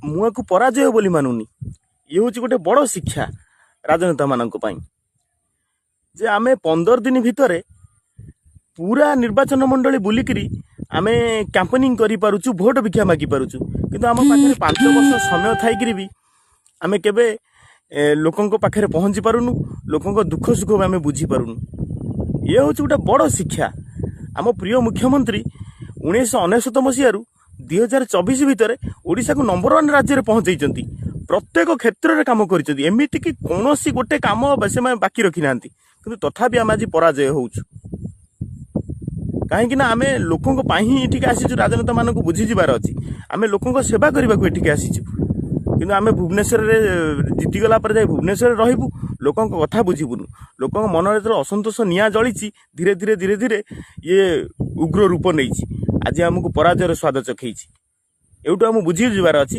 ମୁଁ ଆକୁ ପରାଜୟ ବୋଲି ମାନୁନି। ଇଏ ହେଉଛି ଗୋଟେ ବଡ଼ ଶିକ୍ଷା ରାଜନେତାମାନଙ୍କ ପାଇଁ ଯେ ଆମେ 15 ଦିନ ଭିତରେ ପୁରା ନିର୍ବାଚନ ମଣ୍ଡଳୀ ବୁଲିକିରି ଆମେ କ୍ୟାମ୍ପେନିଂ କରିପାରୁଛୁ, ଭୋଟ ଭିକ୍ଷା ମାଗିପାରୁଛୁ, କିନ୍ତୁ ଆମ ପାଖରେ 5 ବର୍ଷ ସମୟ ଥାଇକିରି ବି ଆମେ କେବେ ଲୋକଙ୍କ ପାଖରେ ପହଞ୍ଚି ପାରୁନୁ, ଲୋକଙ୍କ ଦୁଃଖ ସୁଖ ବି ଆମେ ବୁଝିପାରୁନୁ। ଇଏ ହେଉଛି ଗୋଟେ ବଡ଼ ଶିକ୍ଷା। ଆମ ପ୍ରିୟ ମୁଖ୍ୟମନ୍ତ୍ରୀ 1999 ମସିହାରୁ 2024 ଭିତରେ ଓଡ଼ିଶାକୁ ନମ୍ବର 1 ରାଜ୍ୟରେ ପହଞ୍ଚେଇଛନ୍ତି। ପ୍ରତ୍ୟେକ କ୍ଷେତ୍ରରେ କାମ କରିଛନ୍ତି, ଏମିତିକି କୌଣସି ଗୋଟେ କାମ ସେମାନେ ବାକି ରଖିନାହାନ୍ତି। କିନ୍ତୁ ତଥାପି ଆମେ ଆଜି ପରାଜୟ ହେଉଛୁ, କାହିଁକି ନା ଆମେ ଲୋକଙ୍କ ପାଇଁ ହିଁ ଏଠିକି ଆସିଛୁ। ରାଜନେତାମାନଙ୍କୁ ବୁଝିଯିବାର ଅଛି, ଆମେ ଲୋକଙ୍କ ସେବା କରିବାକୁ ଏଠିକି ଆସିଛୁ। କିନ୍ତୁ ଆମେ ଭୁବନେଶ୍ୱରରେ ଜିତିଗଲା ପରେ ଯାଇ ଭୁବନେଶ୍ୱରରେ ରହିବୁ, ଲୋକଙ୍କ କଥା ବୁଝିବୁନୁ। ଲୋକଙ୍କ ମନରେ ଯେତେବେଳେ ଅସନ୍ତୋଷ ନିଆଁ ଜଳିଛି, ଧୀରେ ଧୀରେ ଧୀରେ ଧୀରେ ଇଏ ଉଗ୍ର ରୂପ ନେଇଛି, ଆଜି ଆମକୁ ପରାଜୟର ସ୍ୱାଦ ଚଖେଇଛି। ଏଇଠୁ ଆମକୁ ବୁଝିଯିବାର ଅଛି।